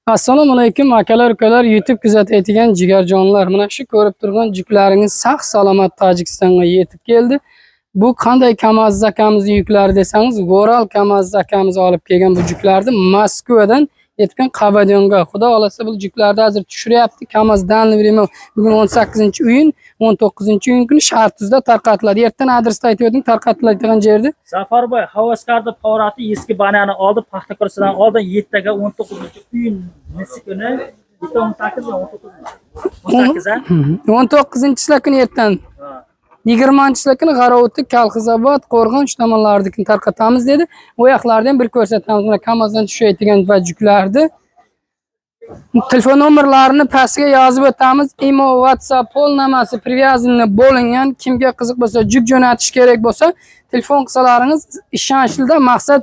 Assalomu alaykum akalar, ukalar, YouTube kuzatayotgan jigarjonlar. Mana shu ko'rib turgan yuklaringiz sog' salomat Tojikistonga yetib keldi. Bu qanday KAMAZ akamizni yuklari desangiz, Goral KAMAZ akamiz olib kelgan bu yuklarni Moskvadan yetgan Qabadonga. Xudo xolasa bu yuklarni hozir tushiryapti. KAMAZ данный время bugun 18-iyun, 19-iyun kuni Shartuzda tarqatiladi. Ertan adresni aytib o'ting, tarqatiladigan yerda. Zafarboy havaskorni faorati eski banani oldi, Paxtakorsidan oldi, 7 ga 19 iyun nisi kuni, 7 18 mi 19 mi? 18 ha? 19-chilar kuni ertan. Ha. 20-chilar kuni G'arovti, Kalxizobod, Qo'rg'on shu tomonlardakini tarqatamiz dedi. U yoqlarni ham bir ko'rsatamiz. Mana KAMAZdan tushayotgan va yuklarni. Telefon nomerlarini pastga yozib o'tamiz. Imo, WhatsApp, pol namasi привязанный bo'lingan. Kimga qiziq bo'lsa, yuk jo'natish kerak bo'lsa, telefon qilsalaringiz ishonchli maqsad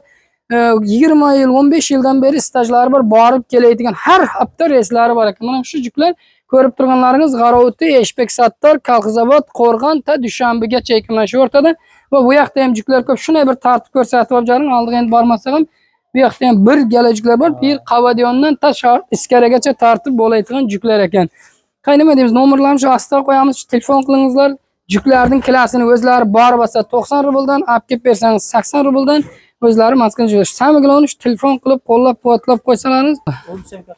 20 yil, 15 yildan beri stajlari bor, borib keladigan har hafta reyslari bor ekan. Mana shu yuklar ko'rib turganlaringiz G'arovti, Eshbek Sattor, Kalxizobod, Qo'rg'on ta Dushanbegacha ekan mana shu o'rtada. Va bu yoqda ham yuklar ko'p. Shunday bir tartib ko'rsatib olib joring, oldiga endi bormasak ham bu yoqda ham bir gala yuklar bor. Bir Qavadiyondan ta Iskaragacha tartib bo'ladigan yuklar ekan. Qay nima deymiz? Nomerlarni shu ostiga qo'yamiz. Shu telefon qilingizlar. Yuklarning kilasini o'zlari borib olsa 90 rubldan, olib kelib bersangiz 80 rubldan o'zlari Moskvaga jo'nash. Самое главное shu telefon qilib qo'llab-quvvatlab qo'ysalaringiz.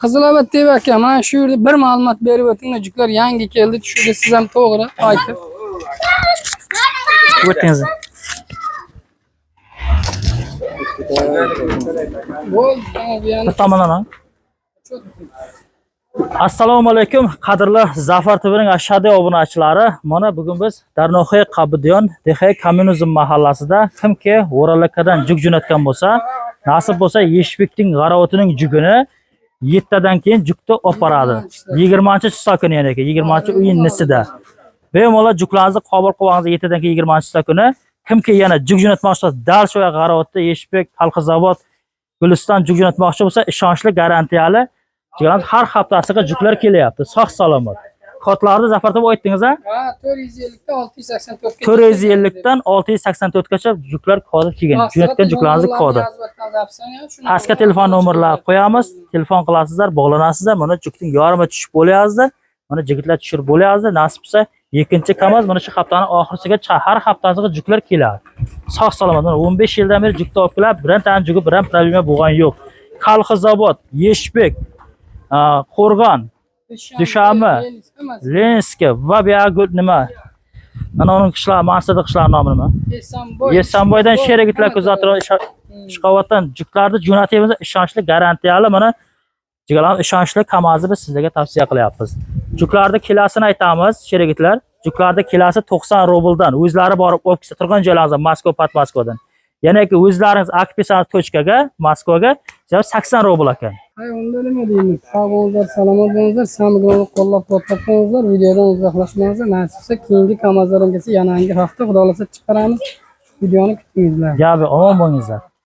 Qizilobod TV aka, mana shu yerda bir ma'lumot berib o'ting. Yuklar yangi keldi, tushdi, siz ham to'g'ri aytib. O'tingiz. Bo'ldi, tamom, bu yani. Bir tomondan ha? Assalomu alaykum qadrli Zafar TVning ashadiy obunachilari. Mana bugun biz Darnohiya Qabidiyon Dehay Kommunizm mahallasida kimki O'ralakadan yuk jo'natgan bo'lsa, nasib bo'lsa Yeshbekning g'arovotining yugini 7 dan keyin yukni olib boradi. 20-chiso kuni ya'ni 20-iyun nisida. Bemalol yuklarni qabul qilib 7 dan keyin 20-chiso kuni kimki yana yuk jo'natmoqchi bo'lsa, dal shu g'arovotda Yeshbek, Xalqizobod, Guliston yuk jo'natmoqchi bo'lsa, ishonchli garantiyali jigarlar har haftasiga yuklar kelyapti. Sog' salomat. Kodlarni Zafar deb aytdingiz a? Ha, 450 dan 684 ga. 450 dan 684 gacha yuklar kodi kelgan. Jo'natgan yuklaringizni kodi. Pastga telefon nomerlari qo'yamiz. Telefon qilasizlar, bog'lanasizlar. Mana yukning yarmi tushib bo'lyapti. Mana jigitlar tushirib bo'lyapti. Nasib bo'lsa, ikkinchi KAMAZ mana shu haftaning oxirisiga har haftasiga yuklar keladi. Sog' salomat. Mana 15 yildan beri yukni olib kelib, bironta yugi biron problema bo'lgan yo'q. Kalxizobod, Yeshbek, Qo'rg'on, Dushanbe, Lenskiy va buyog'i nima? Ana uning qishlog'i, Mansada qishlog'i nomi nima? Esanboy. Esanboydan sherigitlar kuzatib Ishqovatdan yuklarni jo'natyapmiz, ishonchli garantiyali mana jigarlar ishonchli KAMAZni biz sizlarga tavsiya qilyapmiz. Yuklarni kilasini aytamiz, sherigitlar. Yuklarni kilasi 90 rubldan o'zlari borib olib kelsa turgan joylaringizda Moskva, Pat Moskvadan. Ya'niki o'zlaringiz akib kelsangiz tochkaga, Moskvaga 80 rubl ekan. Hay onda nima deymiz? Sog' bo'linglar, salomat bo'linglar, samig'larni qo'llab-quvvatlab qo'yinglar, videodan uzoqlashmanglar. Nasib bo'lsa keyingi KAMAZlar kelsa yana yangi hafta xudo xolasa chiqaramiz. Videoni kutingizlar. Gabi, omon bo'lingizlar.